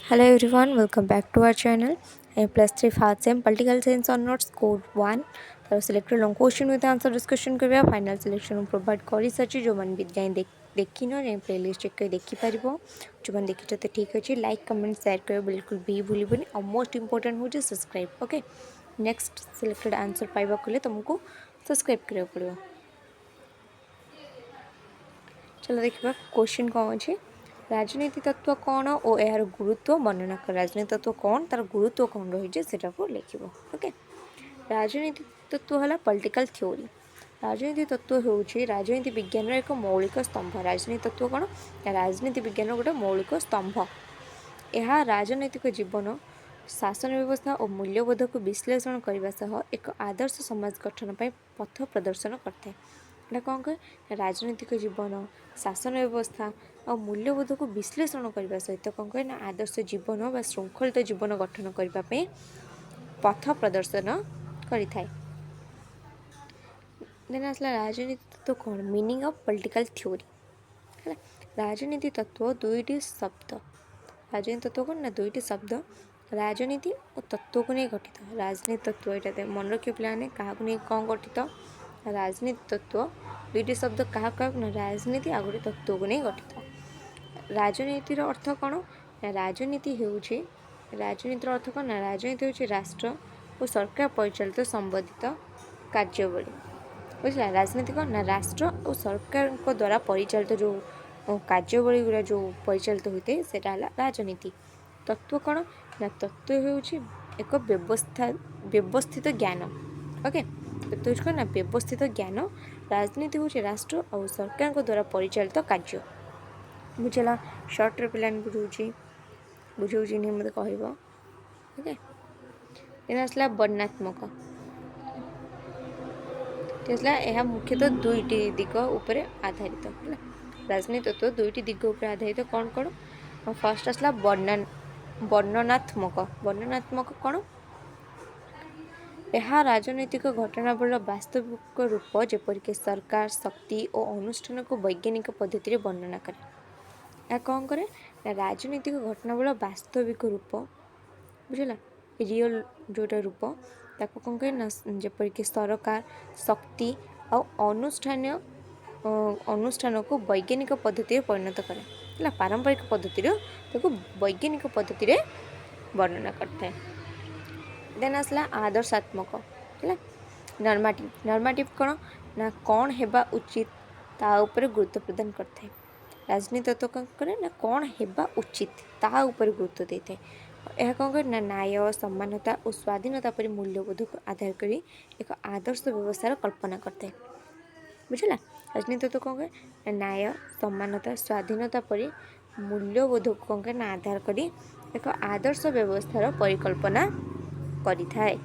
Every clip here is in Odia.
Hello everyone, welcome back to our channel. +3 first sem political science honours core 1 ତାର selected long question with answer discussion କରିବା। ଫାଇନାଲ୍ ସିଲେକ୍ସନ୍ ପ୍ରୋଭାଇଡ଼ କରିସାରିଛି। ଯେଉଁମାନେ ବି ଯାଇ ଦେଖିନ, ଯାଇ ପ୍ଲେଲିଷ୍ଟ ଚେକ୍ କରି ଦେଖିପାରିବ। ଯେଉଁମାନେ ଦେଖିଛ ତ ଠିକ୍ ଅଛି। ଲାଇକ୍, କମେଣ୍ଟ, ସେୟାର କରିବା ବିଲକୁଲ ବି ଭୁଲିବନି। ଆଉ ମୋଷ୍ଟ ଇମ୍ପୋର୍ଟାଣ୍ଟ ହେଉଛି subscribe. Okay, next selected answer ପାଇବାକୁ ହେଲେ ତୁମକୁ ସବସ୍କ୍ରାଇବ୍ କରିବାକୁ ପଡ଼ିବ। ଚାଲ ଦେଖିବା କ୍ୱେଶ୍ଚିନ୍ କ'ଣ ଅଛି। ରାଜନୀତି ତତ୍ତ୍ୱ କ'ଣ ଓ ଏହାର ଗୁରୁତ୍ୱ ବର୍ଣ୍ଣନା କର। ରାଜନୀତି ତତ୍ତ୍ୱ କ'ଣ, ତାର ଗୁରୁତ୍ୱ କ'ଣ ରହିଛି, ସେଟାକୁ ଲେଖିବ। ଓକେ, ରାଜନୀତି ତତ୍ତ୍ୱ ହେଲା ପଲିଟିକାଲ ଥିଓରି। ରାଜନୀତି ତତ୍ତ୍ୱ ହେଉଛି ରାଜନୀତି ବିଜ୍ଞାନର ଏକ ମୌଳିକ ସ୍ତମ୍ଭ। ରାଜନୀତି ତତ୍ତ୍ୱ କ'ଣ? ରାଜନୀତି ବିଜ୍ଞାନର ଗୋଟେ ମୌଳିକ ସ୍ତମ୍ଭ। ଏହା ରାଜନୈତିକ ଜୀବନ, ଶାସନ ବ୍ୟବସ୍ଥା ଓ ମୂଲ୍ୟବୋଧକୁ ବିଶ୍ଳେଷଣ କରିବା ସହ ଏକ ଆଦର୍ଶ ସମାଜ ଗଠନ ପାଇଁ ପଥ ପ୍ରଦର୍ଶନ କରିଥାଏ। ଏଇଟା କ'ଣ କରେ? ରାଜନୈତିକ ଜୀବନ, ଶାସନ ବ୍ୟବସ୍ଥା ଆଉ ମୂଲ୍ୟବୋଧକୁ ବିଶ୍ଳେଷଣ କରିବା ସହିତ କ'ଣ କରେ ନା ଆଦର୍ଶ ଜୀବନ ବା ଶୃଙ୍ଖଳିତ ଜୀବନ ଗଠନ କରିବା ପାଇଁ ପଥ ପ୍ରଦର୍ଶନ କରିଥାଏ। ଦେନ୍ ଆସିଲା ରାଜନୀତି ତତ୍ତ୍ୱ କ'ଣ, ମିନିଂ ଅଫ୍ ପଲିଟିକାଲ ଥିଓରି ହେଲା। ରାଜନୀତି ତତ୍ତ୍ୱ ଦୁଇଟି ଶବ୍ଦ। ରାଜନୀତି ତତ୍ତ୍ୱ କ'ଣ ନା ଦୁଇଟି ଶବ୍ଦ, ରାଜନୀତି ଓ ତତ୍ତ୍ୱକୁ ନେଇ ଗଠିତ। ରାଜନୀତି ତତ୍ତ୍ୱ, ଏଇଟା ମନେ ରଖିବ ପିଲାମାନେ, କାହାକୁ ନେଇ କ'ଣ ଗଠିତ? ରାଜନୀତି ତତ୍ତ୍ୱ ଦୁଇଟି ଶବ୍ଦ କାହାକୁ କାହାକୁ ନା ରାଜନୀତି ଆଉ ଗୋଟେ ତତ୍ତ୍ୱକୁ ନେଇ ଗଠିତ। ରାଜନୀତିର ଅର୍ଥ କ'ଣ ନା ରାଜନୀତି ହେଉଛି, ରାଜନୀତିର ଅର୍ଥ କ'ଣ ନା ରାଜନୀତି ହେଉଛି ରାଷ୍ଟ୍ର ଓ ସରକାର ପରିଚାଳିତ ସମ୍ବନ୍ଧିତ କାର୍ଯ୍ୟାବଳୀ। ବୁଝିଲା? ରାଜନୀତି କ'ଣ ନା ରାଷ୍ଟ୍ର ଓ ସରକାରଙ୍କ ଦ୍ୱାରା ପରିଚାଳିତ ଯେଉଁ କାର୍ଯ୍ୟାବଳୀ ଗୁଡ଼ା ଯେଉଁ ପରିଚାଳିତ ହୋଇଥାଏ, ସେଇଟା ହେଲା ରାଜନୀତି। ତତ୍ତ୍ୱ କ'ଣ ନା ତତ୍ତ୍ୱ ହେଉଛି ଏକ ବ୍ୟବସ୍ଥା, ବ୍ୟବସ୍ଥିତ ଜ୍ଞାନ। ଓକେ, ତତ୍ତ୍ୱ ହେଉଛି କ'ଣ ନା ବ୍ୟବସ୍ଥିତ ଜ୍ଞାନ। ରାଜନୀତି ହେଉଛି ରାଷ୍ଟ୍ର ଆଉ ସରକାରଙ୍କ ଦ୍ୱାରା ପରିଚାଳିତ କାର୍ଯ୍ୟ। ବୁଝିଲା? ସର୍ଟରେ ପିଲାମାନେ ବୁଝଉଛି, ବୁଝଉଛି ନି ମୋତେ କହିବ। ଓକେ, ଦେନ୍ ଆସିଲା ବର୍ଣ୍ଣାତ୍ମକ। ଆସିଲା, ଏହା ମୁଖ୍ୟତଃ ଦୁଇଟି ଦିଗ ଉପରେ ଆଧାରିତ ହେଲା। ରାଜନୀତି ତତ୍ତ୍ୱ ଦୁଇଟି ଦିଗ ଉପରେ ଆଧାରିତ। କ'ଣ କ'ଣ? ଫାର୍ଷ୍ଟ ଆସିଲା ବର୍ଣ୍ଣନାତ୍ମକ। ବର୍ଣ୍ଣନାତ୍ମକ କ'ଣ? ଏହା ରାଜନୈତିକ ଘଟଣାବଳୀର ବାସ୍ତବିକ ରୂପ, ଯେପରିକି ସରକାର, ଶକ୍ତି ଓ ଅନୁଷ୍ଠାନକୁ ବୈଜ୍ଞାନିକ ପଦ୍ଧତିରେ ବର୍ଣ୍ଣନା କରେ। ଏହା କ'ଣ କରେ ନା ରାଜନୈତିକ ଘଟଣାବଳୀର ବାସ୍ତବିକ ରୂପ, ବୁଝିଲା, ରିଅଲ୍ ଯେଉଁଟା ରୂପ, ତାକୁ କ'ଣ କରେ ନା ଯେପରିକି ସରକାର, ଶକ୍ତି ଆଉ ଅନୁଷ୍ଠାନକୁ ବୈଜ୍ଞାନିକ ପଦ୍ଧତିରେ ପରିଣତ କରେ। ହେଲା, ପାରମ୍ପରିକ ପଦ୍ଧତିରୁ ତାକୁ ବୈଜ୍ଞାନିକ ପଦ୍ଧତିରେ ବର୍ଣ୍ଣନା କରିଥାଏ। ଦେନ୍ ଆସିଲା ଆଦର୍ଶାତ୍ମକ, ହେଲା ନର୍ମାଟିଭ୍। ନର୍ମାଟିଭ୍ କ'ଣ ନା କ'ଣ ହେବା ଉଚିତ ତା ଉପରେ ଗୁରୁତ୍ୱ ପ୍ରଦାନ କରିଥାଏ। ରାଜନୀତି ତତ୍ତ୍ୱ କ'ଣ କରେ ନା କ'ଣ ହେବା ଉଚିତ ତା ଉପରେ ଗୁରୁତ୍ୱ ଦେଇଥାଏ। ଏହା କ'ଣ କରେ ନା ନ୍ୟାୟ, ସମାନତା ଓ ସ୍ୱାଧୀନତା ପରି ମୂଲ୍ୟବୋଧକୁ ଆଧାର କରି ଏକ ଆଦର୍ଶ ବ୍ୟବସ୍ଥାର କଳ୍ପନା କରିଥାଏ। ବୁଝିଲା? ରାଜନୀତି ତତ୍ତ୍ୱ କ'ଣ କରେ ନା ନ୍ୟାୟ, ସମାନତା, ସ୍ୱାଧୀନତା ପରି ମୂଲ୍ୟବୋଧକୁ କ'ଣ କରେ ନା ଆଧାର କରି ଏକ ଆଦର୍ଶ ବ୍ୟବସ୍ଥାର ପରିକଳ୍ପନା କରିଥାଏ।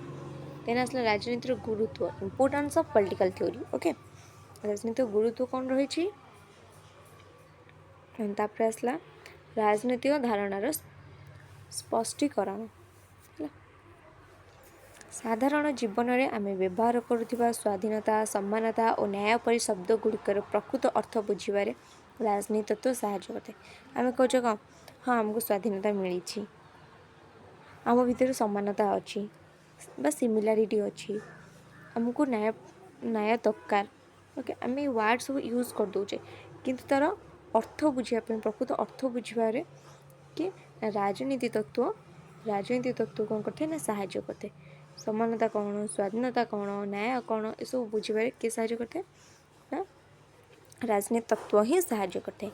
ଦେନ୍ ଆସିଲା ରାଜନୀତିର ଗୁରୁତ୍ୱ, importance of political theory. Okay, ରାଜନୀତିର ଗୁରୁତ୍ୱ କ'ଣ ରହିଛି? ତାପରେ ଆସିଲା ରାଜନୈତିକ ଧାରଣାର ସ୍ପଷ୍ଟୀକରଣ ହେଲା। ସାଧାରଣ ଜୀବନରେ ଆମେ ବ୍ୟବହାର କରୁଥିବା ସ୍ୱାଧୀନତା, ସମାନତା ଓ ନ୍ୟାୟ ପରି ଶବ୍ଦ ଗୁଡ଼ିକର ପ୍ରକୃତ ଅର୍ଥ ବୁଝିବାରେ ରାଜନୀତି ତତ୍ତ୍ୱ ସାହାଯ୍ୟ କରିଥାଏ। ଆମେ କହୁଛେ କ'ଣ, ହଁ, ଆମକୁ ସ୍ୱାଧୀନତା ମିଳିଛି, ଆମ ଭିତରେ ସମାନତା ଅଛି ବା ସିମିଲାରିଟି ଅଛି, ଆମକୁ ନ୍ୟାୟ ଦରକାର। ଓକେ, ଆମେ ଏଇ ୱାର୍ଡ଼ ସବୁ ୟୁଜ୍ କରିଦେଉଛେ, କିନ୍ତୁ ତା'ର ଅର୍ଥ ବୁଝିବା ପାଇଁ, ପ୍ରକୃତ ଅର୍ଥ ବୁଝିବାରେ କି ରାଜନୀତି ତତ୍ତ୍ୱ, ରାଜନୀତି ତତ୍ତ୍ୱ କ'ଣ କରିଥାଏ ନା ସାହାଯ୍ୟ କରିଥାଏ। ସମାନତା କ'ଣ, ସ୍ୱାଧୀନତା କ'ଣ, ନ୍ୟାୟ କ'ଣ, ଏସବୁ ବୁଝିବାରେ କିଏ ସାହାଯ୍ୟ କରିଥାଏ ନା ରାଜନୀତି ତତ୍ତ୍ୱ ହିଁ ସାହାଯ୍ୟ କରିଥାଏ।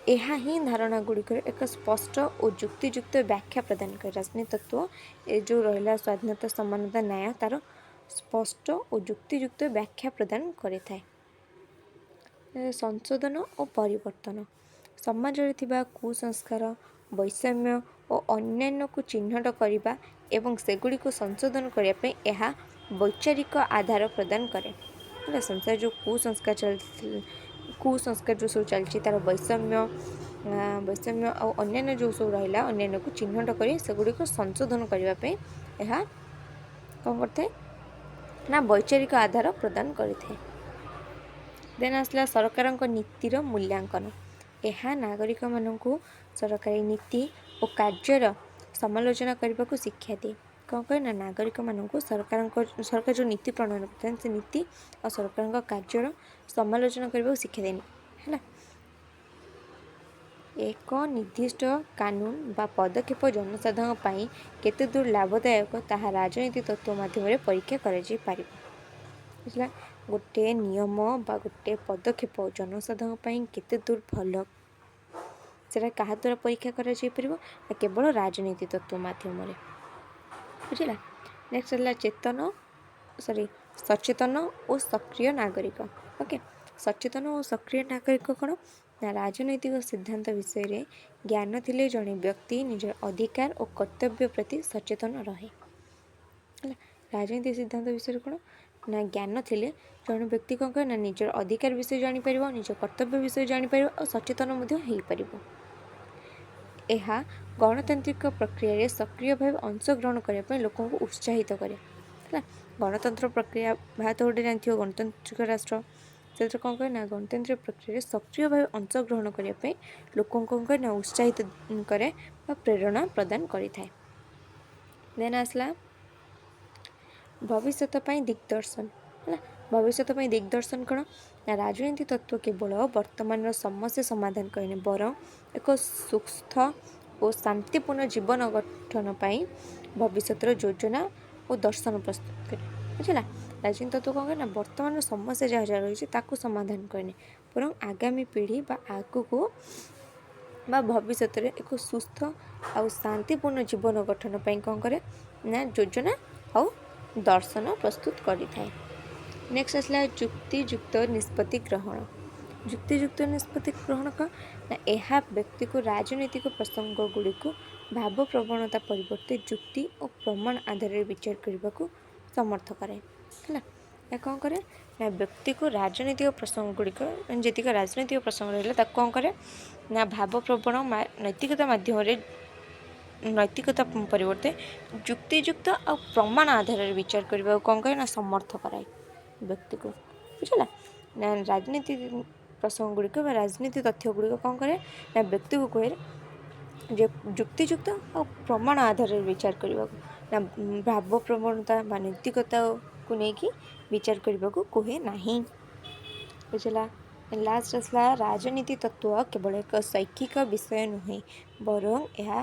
ଏହା ହିଁ ଧାରଣା ଗୁଡ଼ିକର ଏକ ସ୍ପଷ୍ଟ ଓ ଯୁକ୍ତିଯୁକ୍ତ ବ୍ୟାଖ୍ୟା ପ୍ରଦାନ କରେ। ରାଜନୀତି ତତ୍ତ୍ୱ ଏ ଯେଉଁ ରହିଲା ସ୍ୱାଧୀନତା, ସମାନତା, ନ୍ୟାୟ, ତା'ର ସ୍ପଷ୍ଟ ଓ ଯୁକ୍ତିଯୁକ୍ତ ବ୍ୟାଖ୍ୟା ପ୍ରଦାନ କରିଥାଏ। ସଂଶୋଧନ ଓ ପରିବର୍ତ୍ତନ। ସମାଜରେ ଥିବା କୁସଂସ୍କାର, ବୈଷମ୍ୟ ଓ ଅନ୍ୟାୟକୁ ଚିହ୍ନଟ କରିବା ଏବଂ ସେଗୁଡ଼ିକୁ ସଂଶୋଧନ କରିବା ପାଇଁ ଏହା ବୈଚାରିକ ଆଧାର ପ୍ରଦାନ କରେ। ହେଲା, ସଂସାର ଯେଉଁ କୁସଂସ୍କାର ଚାଲି, କୁସଂସ୍କାର ଯେଉଁ ସବୁ ଚାଲିଛି, ତା'ର ବୈଷମ୍ୟ ଆଉ ଅନ୍ୟାନ୍ୟ ଯେଉଁ ସବୁ ରହିଲା, ଅନ୍ୟାନ୍ୟକୁ ଚିହ୍ନଟ କରି ସେଗୁଡ଼ିକୁ ସଂଶୋଧନ କରିବା ପାଇଁ ଏହା କ'ଣ କରିଥାଏ ନା ବୈଚାରିକ ଆଧାର ପ୍ରଦାନ କରିଥାଏ। ଦେନ୍ ଆସିଲା ସରକାରଙ୍କ ନୀତିର ମୂଲ୍ୟାଙ୍କନ। ଏହା ନାଗରିକମାନଙ୍କୁ ସରକାରୀ ନୀତି ଓ କାର୍ଯ୍ୟର ସମାଲୋଚନା କରିବାକୁ ଶିକ୍ଷା ଦିଏ। କ'ଣ କରେ ନା ନାଗରିକମାନଙ୍କୁ ସରକାର ଯେଉଁ ନୀତି ପ୍ରଣୟନ କରିଥାନ୍ତି, ସେ ନୀତି ଆଉ ସରକାରଙ୍କ କାର୍ଯ୍ୟର ସମାଲୋଚନା କରିବାକୁ ଶିକ୍ଷା ଦିଏନି। ହେଲା, ଏକ ନିର୍ଦ୍ଦିଷ୍ଟ କାନୁନ ବା ପଦକ୍ଷେପ ଜନସାଧାରଣଙ୍କ ପାଇଁ କେତେ ଦୂର ଲାଭଦାୟକ, ତାହା ରାଜନୀତି ତତ୍ତ୍ୱ ମାଧ୍ୟମରେ ପରୀକ୍ଷା କରାଯାଇପାରିବ। ବୁଝିଲା? ଗୋଟେ ନିୟମ ବା ଗୋଟେ ପଦକ୍ଷେପ ଜନସାଧାରଣଙ୍କ ପାଇଁ କେତେ ଦୂର ଭଲ, ସେଇଟା କାହା ଦ୍ୱାରା ପରୀକ୍ଷା କରାଯାଇପାରିବ ନା କେବଳ ରାଜନୀତି ତତ୍ତ୍ୱ ମାଧ୍ୟମରେ। ବୁଝିଲା? ନେକ୍ସଟ ହେଲା ଚେତନ ସରି ସଚେତନ ଓ ସକ୍ରିୟ ନାଗରିକ। ଓକେ, ସଚେତନ ଓ ସକ୍ରିୟ ନାଗରିକ କ'ଣ ନା ରାଜନୈତିକ ସିଦ୍ଧାନ୍ତ ବିଷୟରେ ଜ୍ଞାନ ଥିଲେ ଜଣେ ବ୍ୟକ୍ତି ନିଜର ଅଧିକାର ଓ କର୍ତ୍ତବ୍ୟ ପ୍ରତି ସଚେତନ ରହେ। ହେଲା, ରାଜନୈତିକ ସିଦ୍ଧାନ୍ତ ବିଷୟରେ କ'ଣ ନା ଜ୍ଞାନ ଥିଲେ ଜଣେ ବ୍ୟକ୍ତି କ'ଣ କରେ ନା ନିଜର ଅଧିକାର ବିଷୟରେ ଜାଣିପାରିବ, ନିଜ କର୍ତ୍ତବ୍ୟ ବିଷୟରେ ଜାଣିପାରିବ ଆଉ ସଚେତନ ମଧ୍ୟ ହେଇପାରିବ। ଏହା ଗଣତାନ୍ତ୍ରିକ ପ୍ରକ୍ରିୟାରେ ସକ୍ରିୟ ଭାବେ ଅଂଶଗ୍ରହଣ କରିବା ପାଇଁ ଲୋକଙ୍କୁ ଉତ୍ସାହିତ କରେ। ହେଲା, ଗଣତନ୍ତ୍ର ପ୍ରକ୍ରିୟା, ଭାରତ ଗୋଟେ ଜାଣିଥିବ ଗଣତାନ୍ତ୍ରିକ ରାଷ୍ଟ୍ର। ସେଥିରେ କ'ଣ କରେ ନା ଗଣତାନ୍ତ୍ରିକ ପ୍ରକ୍ରିୟାରେ ସକ୍ରିୟ ଭାବେ ଅଂଶଗ୍ରହଣ କରିବା ପାଇଁ ଲୋକଙ୍କୁ କ'ଣ କରେ ନା ଉତ୍ସାହିତ କରେ ବା ପ୍ରେରଣା ପ୍ରଦାନ କରିଥାଏ। ଦେନ୍ ଆସିଲା ଭବିଷ୍ୟତ ପାଇଁ ଦିଗ୍ଦର୍ଶନ। ହେଲା, ଭବିଷ୍ୟତ ପାଇଁ ଦିଗ୍ଦର୍ଶନ କ'ଣ ନା ରାଜନୀତି ତତ୍ତ୍ୱ କେବଳ ବର୍ତ୍ତମାନର ସମସ୍ୟା ସମାଧାନ କରେନି, ବରଂ ଏକ ସୁସ୍ଥ ଓ ଶାନ୍ତିପୂର୍ଣ୍ଣ ଜୀବନ ଗଠନ ପାଇଁ ଭବିଷ୍ୟତର ଯୋଜନା ଓ ଦର୍ଶନ ପ୍ରସ୍ତୁତ କରେ। ବୁଝିଲା? ରାଜନୀତି ତତ୍ତ୍ୱ କ'ଣ କରେ ନା ବର୍ତ୍ତମାନର ସମସ୍ୟା ଯାହା ଯାହା ରହିଛି, ତାକୁ ସମାଧାନ କରେନି, ବରଂ ଆଗାମୀ ପିଢ଼ି ବା ଆଗକୁ ବା ଭବିଷ୍ୟତରେ ଏକ ସୁସ୍ଥ ଆଉ ଶାନ୍ତିପୂର୍ଣ୍ଣ ଜୀବନ ଗଠନ ପାଇଁ କ'ଣ କରେ ନା ଯୋଜନା ଆଉ ଦର୍ଶନ ପ୍ରସ୍ତୁତ କରିଥାଏ। ନେକ୍ସଟ ଆସିଲା ଯୁକ୍ତିଯୁକ୍ତ ନିଷ୍ପତ୍ତି ଗ୍ରହଣ। ଯୁକ୍ତିଯୁକ୍ତ ନିଷ୍ପତ୍ତି ଗ୍ରହଣ କ'ଣ ନା ଏହା ବ୍ୟକ୍ତିକୁ ରାଜନୈତିକ ପ୍ରସଙ୍ଗ ଗୁଡ଼ିକୁ ଭାବପ୍ରବଣତା ପରିବର୍ତ୍ତେ ଯୁକ୍ତି ଓ ପ୍ରମାଣ ଆଧାରରେ ବିଚାର କରିବାକୁ ସମର୍ଥ କରାଏ। ହେଲା, ଏହା କ'ଣ କରେ ନା ବ୍ୟକ୍ତିକୁ ରାଜନୈତିକ ପ୍ରସଙ୍ଗ ଗୁଡ଼ିକ, ମାନେ ଯେତିକ ରାଜନୈତିକ ପ୍ରସଙ୍ଗ ରହିଲା, ତାକୁ କ'ଣ କରେ ନା ଭାବପ୍ରବଣ ନୈତିକତା ମାଧ୍ୟମରେ, ନୈତିକତା ପରିବର୍ତ୍ତେ ଯୁକ୍ତିଯୁକ୍ତ ଆଉ ପ୍ରମାଣ ଆଧାରରେ ବିଚାର କରିବାକୁ କ'ଣ କରେ ନା ସମର୍ଥ କରାଏ ବ୍ୟକ୍ତିକୁ। ବୁଝିଲା? ନା ରାଜନୀତି ପ୍ରସଙ୍ଗ ଗୁଡ଼ିକ ବା ରାଜନୀତି ତଥ୍ୟ ଗୁଡ଼ିକ କ'ଣ କରେ ନା ବ୍ୟକ୍ତିକୁ କୁହେ ଯେ ଯୁକ୍ତିଯୁକ୍ତ ଆଉ ପ୍ରମାଣ ଆଧାରରେ ବିଚାର କରିବାକୁ, ନା ଭାବପ୍ରବଣତା ବା ନୈତିକତାକୁ ନେଇକି ବିଚାର କରିବାକୁ କୁହେ ନାହିଁ। ବୁଝିଲା? ଲାଷ୍ଟ ଆସିଲା, ରାଜନୀତି ତତ୍ତ୍ୱ କେବଳ ଏକ ଶୈକ୍ଷିକ ବିଷୟ ନୁହେଁ, ବରଂ ଏହା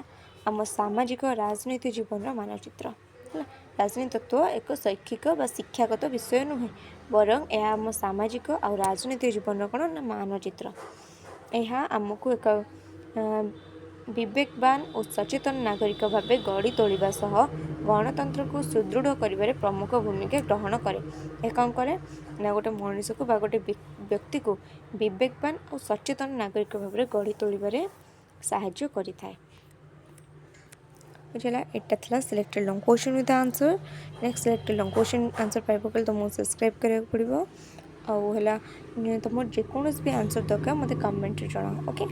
ଆମ ସାମାଜିକ ରାଜନୈତିକ ଜୀବନର ମାନଚିତ୍ର। ହେଲା, ରାଜନୀତି ତତ୍ତ୍ୱ ଏକ ଶୈକ୍ଷିକ ବା ଶିକ୍ଷାଗତ ବିଷୟ ନୁହେଁ, ବରଂ ଏହା ଆମ ସାମାଜିକ ଆଉ ରାଜନୈତିକ ଜୀବନର କ'ଣ ନା ମାନଚିତ୍ର। ଏହା ଆମକୁ ଏକ ବିବେକବାନ ଓ ସଚେତନ ନାଗରିକ ଭାବେ ଗଢ଼ି ତୋଳିବା ସହ ଗଣତନ୍ତ୍ରକୁ ସୁଦୃଢ଼ କରିବାରେ ପ୍ରମୁଖ ଭୂମିକା ଗ୍ରହଣ କରେ। ଏହା କ'ଣ କରେ ନା ଗୋଟେ ମଣିଷକୁ ବା ଗୋଟେ ବ୍ୟକ୍ତିକୁ ବିବେକବାନ ଆଉ ସଚେତନ ନାଗରିକ ଭାବରେ ଗଢ଼ି ତୋଳିବାରେ ସାହାଯ୍ୟ କରିଥାଏ। ବୁଝିଲା? ଏଇଟା ଥିଲା selected long question with answer. Next selected long question answer ପାଇବାକୁ ହେଲେ ତୁମକୁ ସବସ୍କ୍ରାଇବ୍ କରିବାକୁ ପଡ଼ିବ। ଆଉ ହେଲା, ତୁମର ଯେକୌଣସି ବି ଆନ୍ସର୍ ଦରକାର, ମୋତେ କମେଣ୍ଟରେ ଜଣାଅ। ଓକେ।